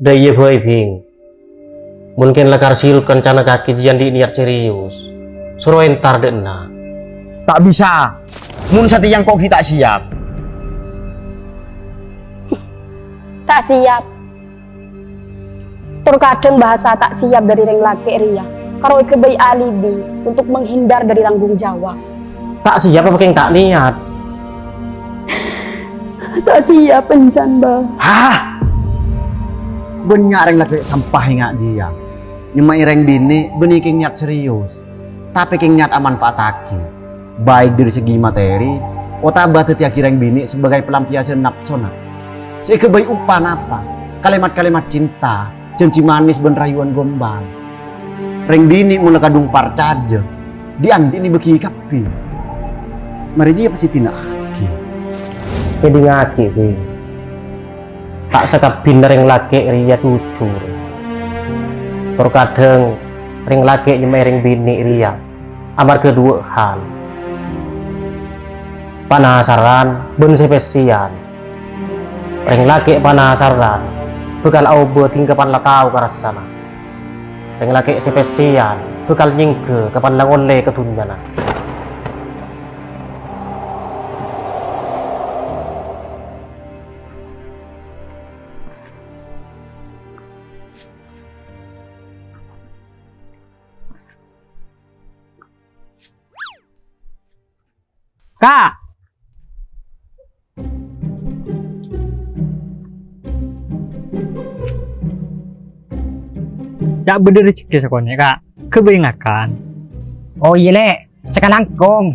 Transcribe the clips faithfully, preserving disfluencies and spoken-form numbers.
Dâ' iyâ bhâi, Bhing. Mon kèng lakar sèyut kancana kakè jiyâ andi' niyat serius, soro entar dâ' enna'. Ta' bisa. Mon satèya engko' ghi' ta' siap. Ta' siap. Tor kadhâng bhâsa ta' siap dhâri rèng lakè' rèya karo èghâbây alibi untuk menghindar dari tanggung jawab. Ta' siap apa kèng ta' niyat? Ta' siap, èncan, Bah. Hah? Bânnya' rèng lakè' sampah ènga' jiyâ. Nyemma'è rèng binè' bânnè kèng niyat serius, tapè kèng niyat amanfaattaghi, baik dhâri segi materi otabâ dhâddhiyâghi rèng binè' sebagai pelampiasan napsona. Sè èghâbây opa napa? Kalimat-kalimat cinta, janji manis bân rayuan gombal. Rèng binè' mon la kadhung parcajâ, dhi'-andhi'na èbâghi kabbhi. Marè jiyâ pas èdina'aghi. Èdingngaghi, Bhing. Ta' sakabbhina rèng lakè' rèya jujur. Tor kadhâng rèng lakè' nyemma'è rèng binè' rèya amarghâ duwâ' hal. Panasaran bân sè pèssèyan. Rèng lakè' panasaran bhâkal aobâ dhingghâ pan la tao karassana. Rèng lakè' sè pèssèyan bhâkal nyèngghâ kapan la ngollè ka dhunnyana. Ka'! Ca' bâdâ rejekkè sakonè', Ka'. Ghâbây ngakan. Oh, iyâ, Lè'. Sakalangkong.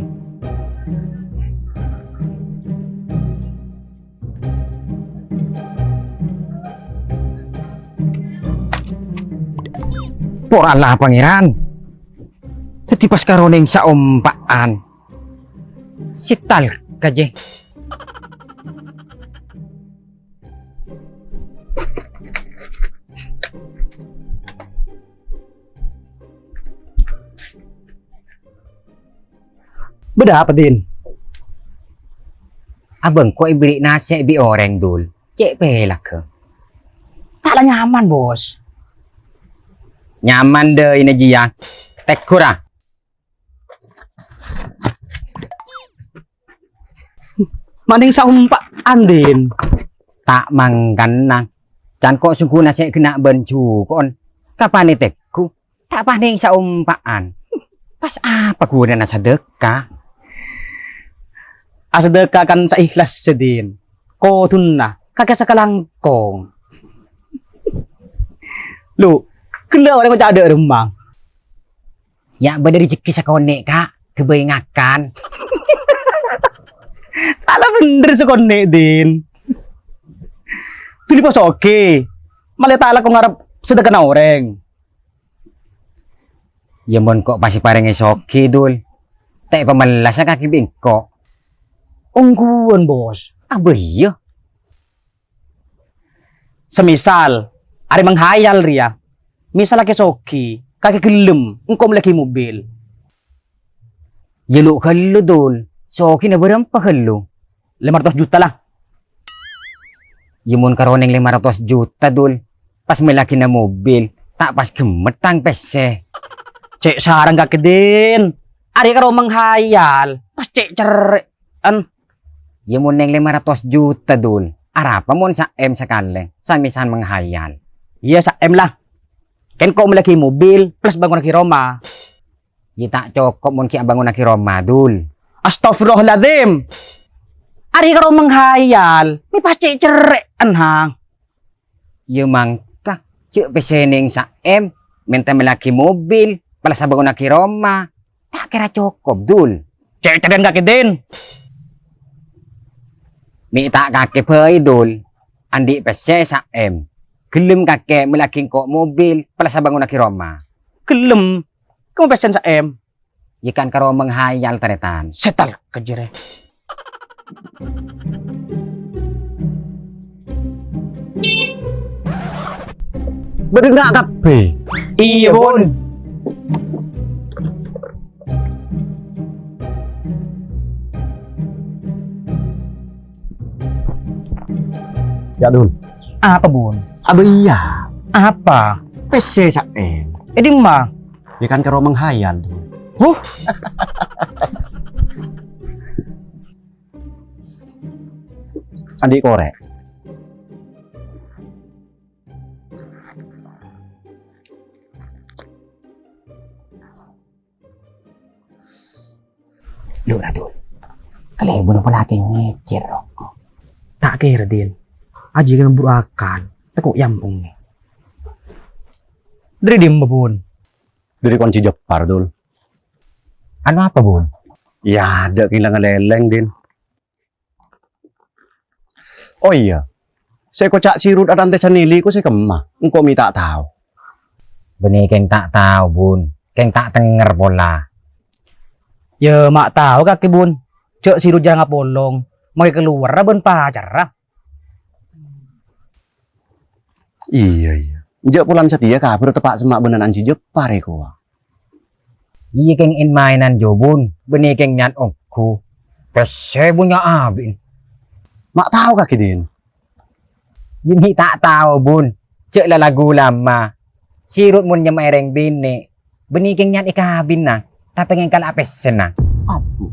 Por Allah, Pangèran. Dhâddhi pas karo nèng saompa'an. Setal ka, jè. Bâdâ apa, Din? Abâ' engko' èberri' nasè' bi' orèng, Dul. Cè' pèlagghâ. Ta' la nyaman, Bos. Nyaman, dâ' ina jiyâ. Tegghur, ah. Manèng saompa'an, Din. Ta' mangkana. Can ko' songghuna sè ghenna' bân juko'en. Kapanè teggu. Ta' panèng saompa'an. Pas apa ghunana sadhâka? Asadhâka kan saihlas, Din. Kodhuna kakè sakalangkong. Lu, ghellâ' orèng ngoca' dâ' remma. Ya, bâdâ rejekkè sakonè', Ka'. Ghâbây ngakan. Tala bhendher sakonè', Din. Duli pas soghi. Malè ta' lako ngarep sadhâkana orèng. Ya, mon ko' pas èparèngè soghi, Dul. Ta' èpamellasa kakè bi' engko'. Ongghuwân, Bos. Abâ iyâ. Semisal, arè menghayal rèya, misal kakè soghi, kakè ghellem, engko' mellèaghi mobil. Ya lu' ghâllu, Dul. Soghina bârâmpa ghâllu? Lèma ratos juta, la. Ya mon karo nèng lèma ratos juta, Dul. Pas mellèaghina mobil, ta' pas ghemmet tang pèssè. Cè' sareng kakè, Din. Arè karo menghayal, pas cè' cerrè'en. Ya mon nèng lèma ratos juta, Dul. Arapa mon sa-M sakalè, sa-M-san menghayal? Iyâ, sa-M, la. Kèng ko' mellèaghi mobil, plus bangonnaghi roma. Ya ta' cokop mon ghi' abangonnaghi roma, Dul. Astagfirullahaladzim. Arè karo menghayal, mè' pas cè' cerrè'en, ha. Ya mangka, jhâ' pèssè nèng sa-M, mènta mellèaghi mobil, plus abangonnaghi roma. Ta' kèra cokop, Dul. Cè' cerrè'en kakè, Din. Mè' ta' kakè bhâi, Dul. Andi' pèssè sa-M. Ghellem kakè mellèaghi engko' mobil, plus abangonnaghi roma? Ghellem. Kemma pèssèna sa-M? Ya kan karo menghayal, tarètan. Setal ka jârèya. Bâdâ enna' kabbhi? Iyâ, Bun. Ya, Dul. Apa, Bun? Abâ iyâ. Apa? Pèssè sa'en. È dimma? Yâ kan karo menghayal, Dul. Huh? Andi' korè'. Lho, Radul. Kalèbun apa lakè ngècèr, roko'? Ta' kèra, Din. Ajiyâ kan buru akal. Tako' èampong, nè. Dâri dimma, Bun? Dâri konci Jeppar, Dul. Anu apa, Bun? Yâ, adâ' kèng la ngalèlèng, Din. Oh iyâ, sè èkoca' Sirut atantesan Nili ko sè kemma, engko' mè' ta' tao. Bânnè kèng ta' tao, Bun. Kèng ta' tèngèr pola. Yâ, ma' tao kakè, Bun. Jâ' Sirut jhârâng apolong, maskè kalowarra bân pacarra. Iyâ, iyâ. Enjâ' polana satèya kabhâr teppa' semma' bân ana'na Ji Jeppar, èkowa. Iyâ, kèng en-maènan jâ, Bun. Bânnè kèng nyat ongghu. Pèssè bânnya' abit. Ma' tao kakè, Din? Iyâ, mè' ta' tao, Bun. Jâ' la lagu lama. Sirut mon nyemma'è rèng binè', bânnè kèng nyat èkabinna, tapè ngèngkala pèssèna. Abbhu.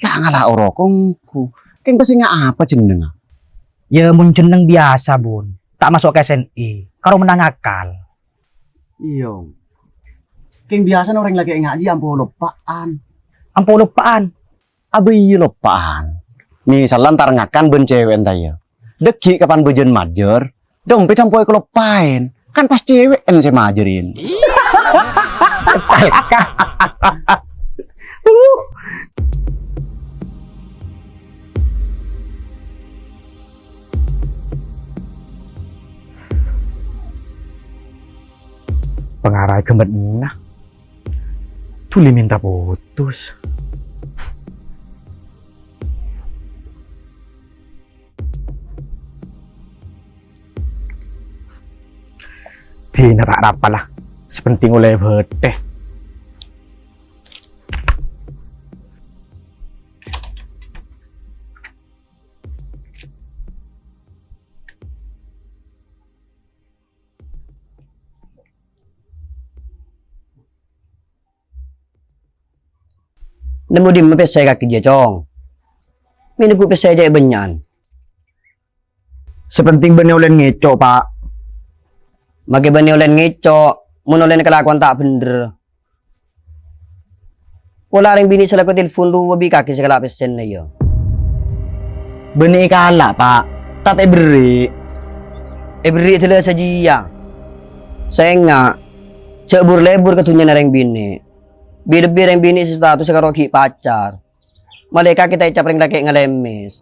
La ngala' oro kongku. Kèng pèssè nga' apa jennengnga? Yâ, mon jenneng biyasa, Bun. Ta' maso' ka S N I. Karo mennang akal. Iyâ. Kèng biyasana orèng lakè' ngajhi ampo loppa'an. Ampo loppa'an? Abâ iyâ loppa'an. Misal entar ngakan bân cèwè'en ta' iyâ. Dâggi' kapan bâjân majâr, dompèt ampo èkaloppaèn. Kan pas cèwè'en sè majârin. Setalka. Pangaraè ghâmmet enna. Dhuli mènta putus. Dina ta' rapa la. Sè penting ollè bâdâ. Nemmo dimma pèssè kakè jiyâ, Cong? Mè' neggu' pèssè jâ' è bânnya'an. Sè penting bânnè ollèna ngèco', Pa'. Maskè bânnè ollèna ngèco', mon ollèna kalakowan ta' bhendher. Pola rèng binè' sè lako telpon rowa bi' kakè sè kala' pèssèna, yâ. Bânnè èkala', Pa', tapè èberri'. Èberri' dâlâ sajiyâ. Sènga', jâ' bur-lebur ka dhunnyana rèng binè'. Bi-, lebbi rèng binè' sè statussa karo ghi' pacar. Malaèkat ta' ècap rèng lakè' ngalèmès.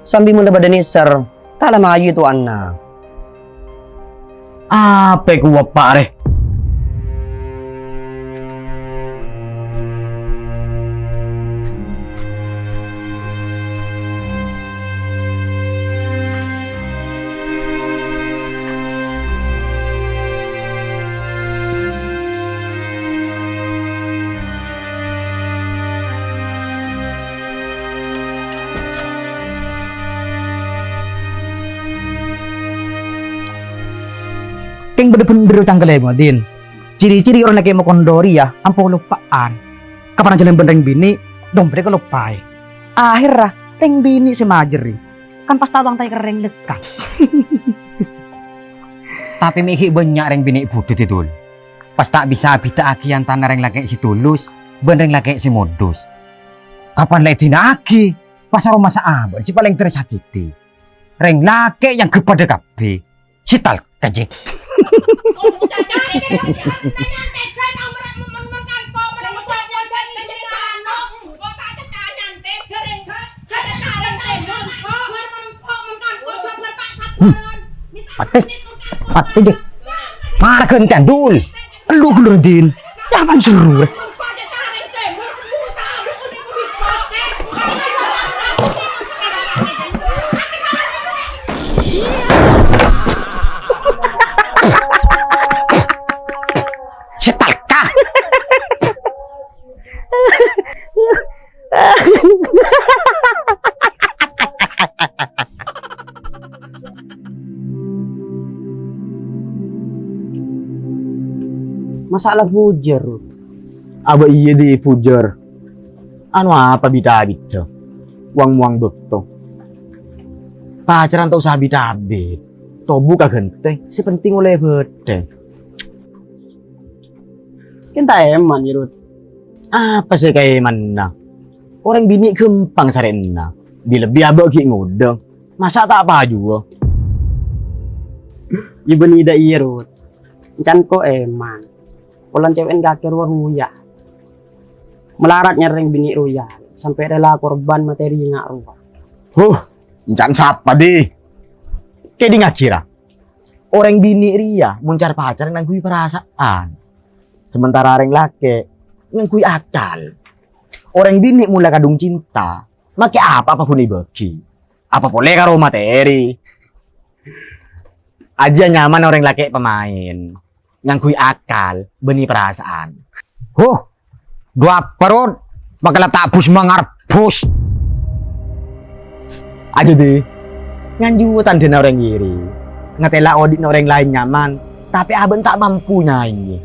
Sambi mon la bâdâ nèser, ta' la mayu towana. Apa èkowa, Pa', rè? Kèng bâdâ bhendher cangkellè, Madin. Ciri-ciri orèng lakè' makondor rèya ampo loppa'an. Kapan ajhâlân bân rèng binè', dompètta kaloppaè. Ahèrra, rèng binè' sè majâri. Kan pas tawang taè ka rèng lekka. Tapè mè' ghi' bânnya' rèng binè' budhut, Dul. Pas ta' bisa abhidhâ'âghi antara rèng lakè' sè tulus bân rèng lakè' sè modus. Kapan la èdina'aghi, pas aromasa abâ'na sè palèng terro sakèdhi. Rèng lakè' èangghep padâ kabbhi. Sè talka, jè. Hmm. Patè. Patè, jè. Mara ghântèyan, Dul. Elu ghulur, Din. Yâ, apaan seru, rè? Sè talka. Masa' la bujâr, Rut? Abâ' iyâ, Di, bujâr. Anu apa bit-abiddhâ? Wang-mowang bâkto. Pacaran ta' osa bit-abit. Tobu ka ghântè, sè pentèng ollè bâdâ. Kèng ta' èman, yâ, Rut? Apa sè kaèmanna? Orèng binè' ghâmpang sarèna. Bi-, lebbi abâ' ghi' ngodâ. Masa' ta' pajuwâ? Yâ, bânnè dâ' iyâ, Rut. Can ko' èman. Polana cèwè'na kakè rowa roya. Malarat nyarè rèng binè' roya, sampè' rela korban matèri nga' rowa. Huh, encan sapa, Di? Kèdingngaghi, ra. Orèng binè' rèya mon car-pacaran ngangghuy parasaan. Sementara rèng lakè' ngangghuy akal. Orèng binè' mon la kadhung cinta, makè apa-apa ghun èbâghi. Apa polè karo matèri. Ajiyâ nyaman orèng lakè' pamaèn. Ngangghuy akal, bânnè parasaan. Huh, dhu apa, Rut? Makala ta' bus mangar bus. Ajiyâ, Di. Nganjuwâ tandhâna orèng iri. Ngatèla odi'na orèng laèn nyaman, tapè abâ'na ta' mampu nyaèngè.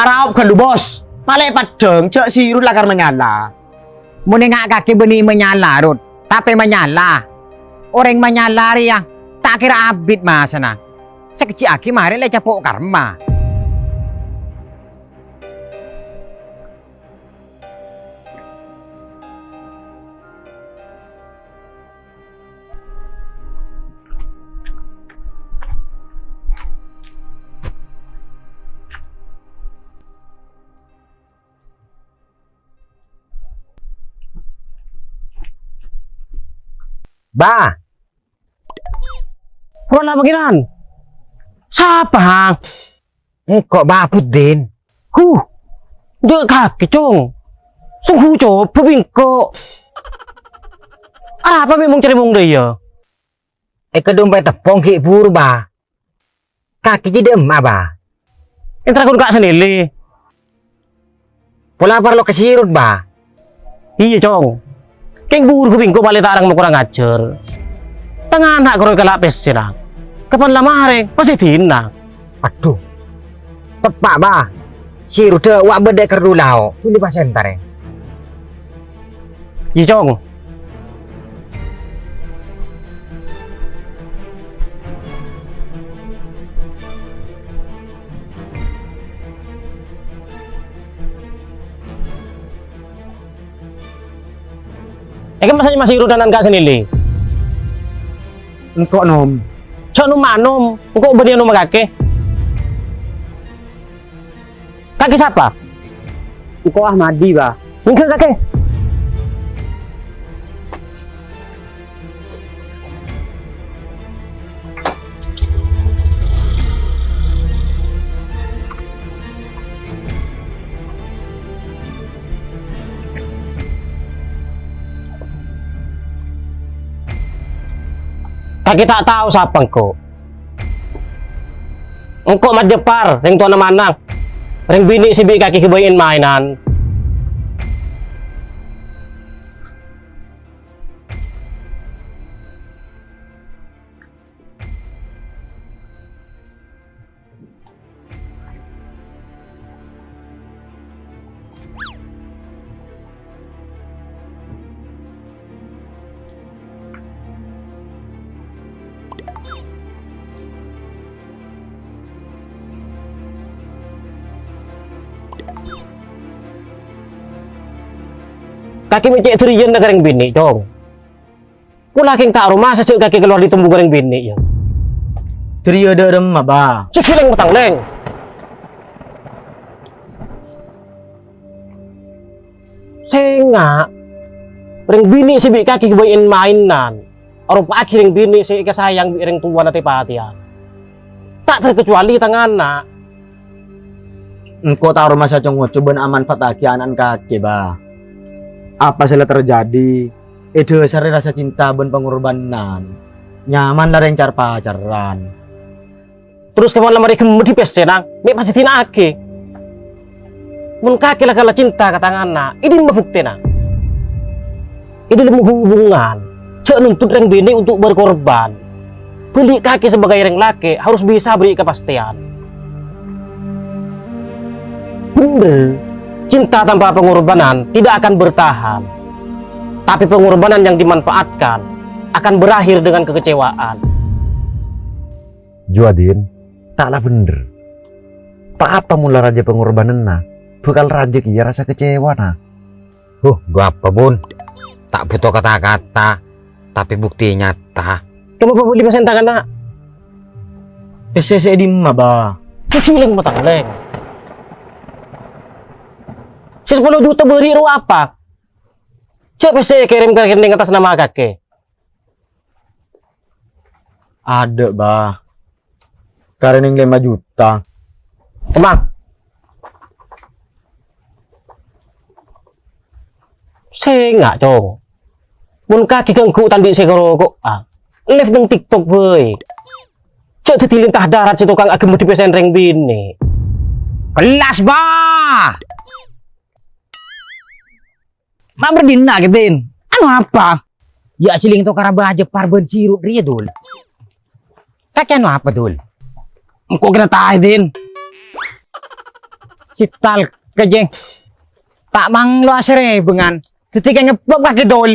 Araop ghâllu, Bos. Palè' peddhâng, jhâ' sirut lakar manyala. Mon ènga' kakè bânnè manyala, Rut. Tapè manyala. Orèng manyala rèya ta' kèra abit masana. Sakejjhâ' aghi marè la ècapo' karma. Ba. Rola Pangeran. Sapa, Hang? Engko', Ba Budin. Huh. Jhâ' kakè, Cong. Songghu cobâ bi' engko'. Arapa mè' mong-carèmong dâ' iyâ? È kadhung pèteppong ghi' buru, Ba. Kakè jiyâ dâ' emma, Ba? Èntar ghun ka' sanèlè. Pola parlo kasirut, Ba? Iyâ, Cong. Kèng buru bi' engko' palè ta' rang makorang ajhâr. Tang ana' karo èkala' pèssèna. Kapan la marè, pas èdina. Adhu. Teppa', Ba. Sirudhâ wa' bâdâ è Kardulao. Dhuli pas èntarè. Iyâ, Cong. Èkè masa masih urunan ka' sanèlè. Engko' nom. Jhâ' nom-manom, engko' bânnè nom kakè. Kakè sapa? Engko' Ahmadi, Ba. Èngghi, kakè. Kakè ta' tao sapa engko'. Engko' majepar rèng towana manang, rèng binè' sè bi' kakè ghâbây èn-maènan. Kakè mè' cè' dâriyâna ka rèng binè', Cong. Pola kèng ta' aromasa jhâ' kakè kalowar dâri tombhu ka rèng binè', yâ. Dâriyâ dâ' remma, Ba? Jhâ' ghilèng matang, Lèng. Sènga', rèng binè' sè bi' kakè ghâbây èn-maènan, aropa'aghi rèng binè' sè èkasayang bi' rèng towana tè-patèyan. Ta' terkecuali tang ana'. Engko' ta' aromasa co-ngoco bân amanfaataghi ana'na kakè, Ba. Apa sè la terjadi, èdhâsarè rasa cinta bân pangorbanan. Nyaman la rèng car-pacaran. Terros kapan la marè ghemmeddhi pèssèna, mè' pas èdina'aghi. Mon kakè la kala cinta ka tang ana', è dimma buktèna? È dâlem hubungan, Jhâ' nuntut rèng binè' untuk berkorban. Bâli' kakè sebagai rèng lakè' harus bisa beri kepastian. Bhender, cinta tanpa pengorbanan tidak akan bertahan. Tapi pengorbanan yang dimanfaatkan akan berakhir dengan kekecewaan. Jhâ' Din, ta' la bhender. Pa-apa mon la rajâ pengorbananna, bhâkal rajâ kèya rasa kecewana. Huh, ghâpa, Bun. Ta' bhuto kata-kata, tapè bukti nyata. Coba, Pak, bâli pèssèna, Nak. Pèssè sè è dimma, Ba? Cuci lèng matang, lèng. Sè sapolo juta bâri' ro apa? Jhâ' pèssè èkèrèm ka rèkening atas nama kakè. Adâ', Ba. Karènèng lèma juta. Emang? Sènga', Cong. Mon kakè ganggu ta' andi' sè karoko'a, live neng TikTok bhâi. Jhâ' dhâddhi lintah darat sè tokang aghemmedhi pèssèna rèng binè'. Kellas, Ba! Mamardina, Din. Anu apa? Ya, jhâ' lèng tokara bâjâ parbân sirut rèya, Dul. Kakè anu apa, Dul? Engko' kèra taè, Din. Sital, kejeng. Ta' manglo asèrèbângan. Dhâddhi kè ngeppok kakè, Dul.